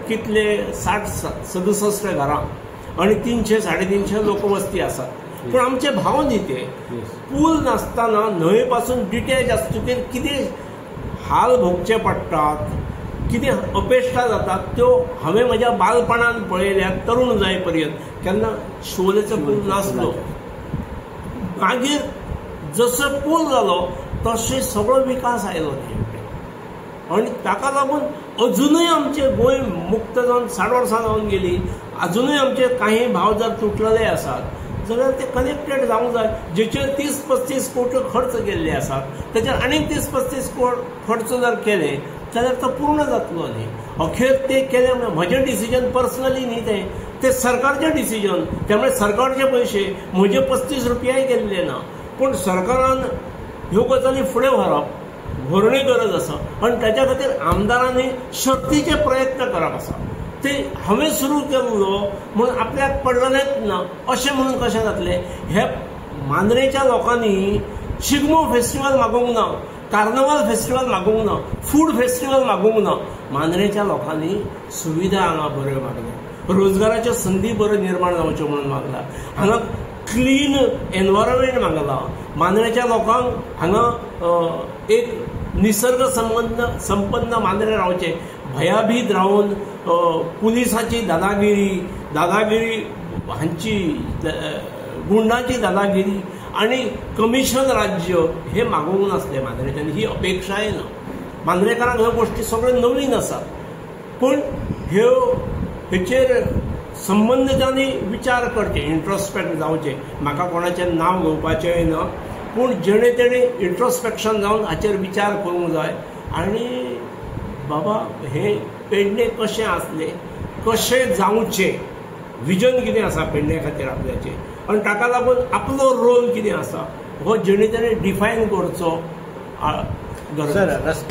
कितले 60-67 घरां आनी 300 350 लोकवस्ती आसात. पूण आमचे भाव न्ही ते, पूल नासतना न्हंये पासून डिटॅच आसतकीर कितें हाल भोगचे पडटात, कितें अपेश्टा जातात त्यो हांवें म्हज्या बालपणान पळयल्यात. तरुण जाय पर्यंत केन्ना शिवोलेचो पूल नासलो. मागीर जसो पूल जालो तशें सगळो विकास आयलो न्ही. आनी ताका लागून अजुनूय आमचें गोंय मुक्त जावन 60 वर्सां जावन गेली, अजुनूय आमचे काही भाव जर तुटलेले आसात जाल्यार ते कनेक्टेड जावंक जाय. जेचेर 30-35 कोटी खर्च केल्ले आसात तेचेर आनीक 30-35 कोटी खर्च जर केले जाल्यार तो पूर्ण जातलो न्ही. अखेर ते केले म्हणून म्हजें डिसिजन पर्सनली न्ही, तें ते सरकारचें डिसिजन. त्यामुळे सरकारचे पयशे म्हजे 35 रुपयाय गेल्ले ना. पूण सरकारान ह्यो गजाली फुडें व्हरप व्हरणे गरज आसा आनी ताच्या खातीर आमदारांनी शक्तीचे प्रयत्न करप आसा. ते हांवें सुरू केल्लो म्हणून आपल्याक पडलेलेंच ना अशें म्हणून कशें जातलें? हे मांद्रेच्या लोकांनी शिगमो फेस्टिवल मागूंक ना, कार्नवाल फेस्टिवल मागूंक ना, फूड फेस्टिवल मागूंक ना. मांद्रेच्या लोकांनी सुविधा हांगा बऱ्यो मागल्या, रोजगाराच्यो संदी बऱ्यो निर्माण जावच्यो म्हणून मागला, हांगा क्लीन एनवायरमेंट मागला. मांद्रेच्या लोकांक हांगा एक निसर्ग संपन्न मांद्रे रावचें, भयाभीत रावन पुलिसाची दादागिरी हांची गुंडाची दादागिरी आनी कमिशन राज्य हे मागूंक नासलें मांद्रेच्यान. ही अपेक्षाय ना. मांद्रेकारांक ह्यो गोश्टी सगळ्यो नवीन आसात, पूण ह्यो हेचेर संबंदितांनी विचार करचे, इंट्रोस्पेक्ट जावचें. म्हाका कोणाचें नांव घेवपाचेंय ना, पूण जेणे तेणे इंट्रोस्पेक्शन जावन हाचेर विचार करूंक जाय. आनी बाबा हें पेडणें कशें आसलें, कशें जावचें, विजन कितें आसा पेडणे खातीर आपल्याचें आनी ताका लागून आपलो रोल कितें आसा हो जेणे तेणे डिफायन करचो गरज.